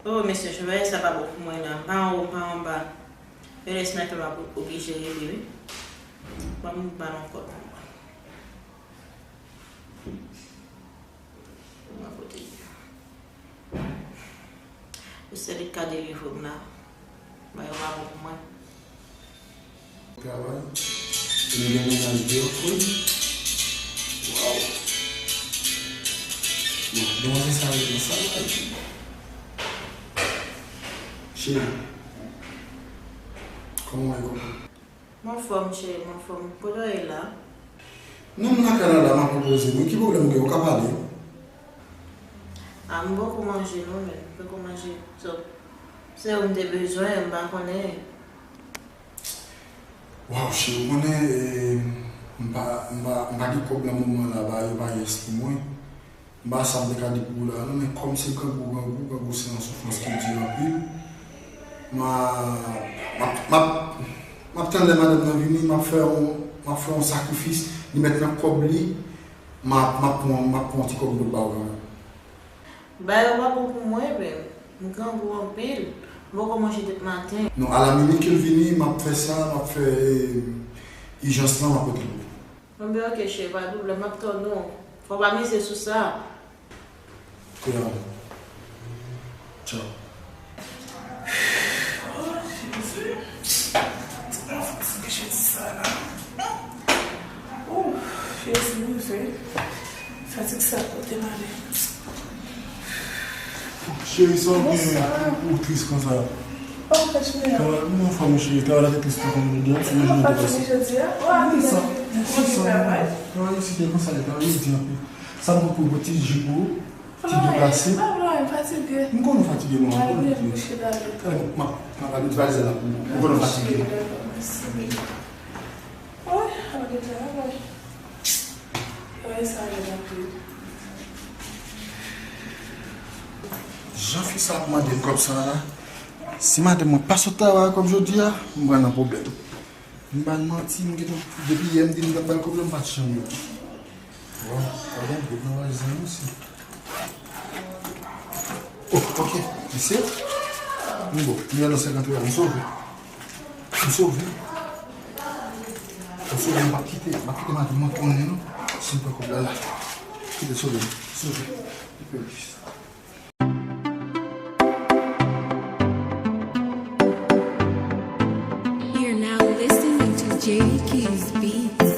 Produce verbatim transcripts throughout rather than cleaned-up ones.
Oh, mesye, chevalier sa pa bon pou mwen, non. M pa anwo, m pa anba. Rele sniper m ap oblije rele, wi. Ban m ba non kòb. Mwen kote li. Ou se li k ka delivre m la. Bagay yo pa bon pou mwen. Travay. Li gen mennaj de wi. Waw. Bon, demanzè sa rele sa la. Cheri. Kòman w ye kòman? M anfòm, cheri, m anfòm. Kote w ye la? Non, m nan kay la, la, m ap repoze m. Ki pwoblèm ou gen? Ou ka pale. A, m poko manje non, men m poko manje. So, se ou m te bezwen, m pa konnen. Waw, cheri, ou konnen, eh, m pa, m pa, m pa gen kòb nan moman la, bagay yo pa yès pou mwen. M pa sa m te ka di pou ou la, non, men kòm se grangou, grangou, grangou se yon soufrans ki di anpil. M a, m ap, m ap, m ap tann lè madanm nan vini, m ap fè yon, m ap fè yon sakrifis, li mèt nan kòb li, m ap, m ap pran, m ap pran yon ti kòb m pou ba ou kanmenm. Bagay yo pa bon pou mwen menm, m grangou anpil, m poko manje depi maten. Non, alaminit ke l vini, m ap fè sa, m ap fè, eh, ijans lan, m ap pote l pou ou. Bon, ben, ok, cheri, pa de pwoblèm, m ap tann ou. Fò w pa mize sou sa. Te amo. Tchao. Oh, Jezi. Mwen fatige jodi sa la. Oh, Jezi, Jezi. Fatig sa pote m ale. Cheri, sa w gen pou w tris konsa? Oh, Kachmè. Travay, m anfòm, cheri. Travay la te tris tou konn jodi a. Mwen fatige jodi a. Wi, sa. Mwen travay. Travay isi te konsa, travay yo di anpil. Sa m pran pou yon ti ji pou ou, ti dlo glase. M konnen w fatige, non, m konnen w fatige. M ap, m ap ale valiz la pou ou. M konnen w fatige. Wi, ale travay. Travay sa rèd anpil. Jan fi sa ap mande m kòb sa la, si madanm mwen pa sot travay kòm jodi a, m pral nan pwoblèm. M ba l manti, m gentan, depi yè m di m t ap ba l kòb la, m pa t janm wè. Bon, pa gen dlo nan valiz la non, si. Oh, ok, mesye. M bon, m gen nan senkant dola, m sove. M sove. M sove, m p ap kite, m p ap kite madanm mwen konnen non. Si m pran kòb la la. Kite sove, sove. Li pèdi sa. You're now listening to J D Keys Beats.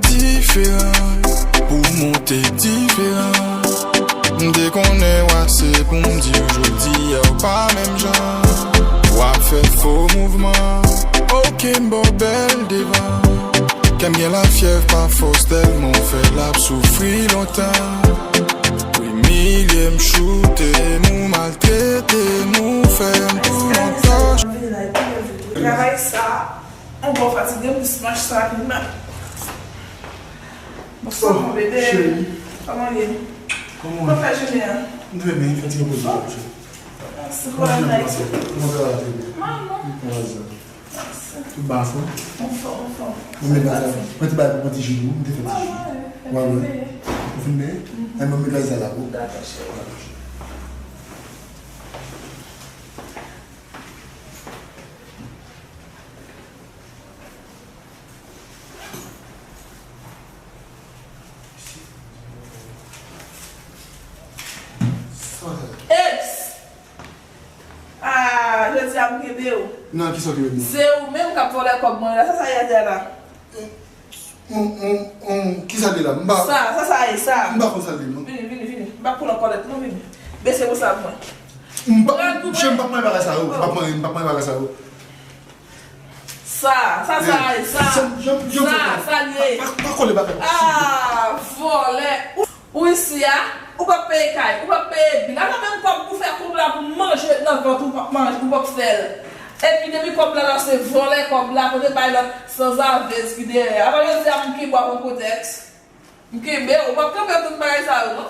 Diferan, pou monte diferan. M te konnen w ase pou m di w jodi a w pa menm jan. W ap fè fo mouvman. Ok, m ba w bèl devan. Kè m gen lafyèv pa fòs tèlman w fè l ap soufri lontan. Ou imilye m, choute m, ou maltrete m, ou fè m tou lontan. Travay sa, on bon fatige m, dis mach sa vin mal. Bonswa, mon bebe. Cheri. Kòman w ye? Kòman w ye? Kòman w fè jounen an? M trè byen, fatige poze kò m, cheri. Mèsi, kòman travay la? Travay la trè byen. Manman. Tout bon ansanm? Anfòm, anfòm. Mwen met bagay, mwen te bay pou pran ti ji pou ou, mwen te fè ti ji. Wi, wi. Ou fin benyen? Ay, mwen met bagay sa la pou ou. Dakò, cheri. Eps! Ah, jodi a m kenbe w. Nan, kisa w kenbe m nan? Se ou menm k ap vòlè kòb mwen la, sa sa ye atè a la? Hum, hum, hum, kisa li la? M pa... Sa, sa sa ye, sa. M pa konn sa li, non. Vini, vini, vini. M pa pou nan kòlèt, non, vini. Bese pou sa pou mwen. M pa, pran pou mwen. M p ap manje bagay sa yo. M p ap manje, m p ap manje bagay sa yo. Sa, sa, sa, sa, sa, sa, sa l ye. Pa, pa, pa kole bagay. Ah, vòlè. Ou, ou isi a, ou p ap peye kay, ou p ap peye bil. Apa menm kòb pou fè kòb la pou manje nan vant ou p ap manje, ou p ap fè l. Epi depi kòb la la se vòlè kòb la, kote bay lòt sanzavèz ki dèyè. Apa jodi a m kenbe w avèk pwotèks. M kenbe w, ou p ap kanpe tout bagay sa yo non.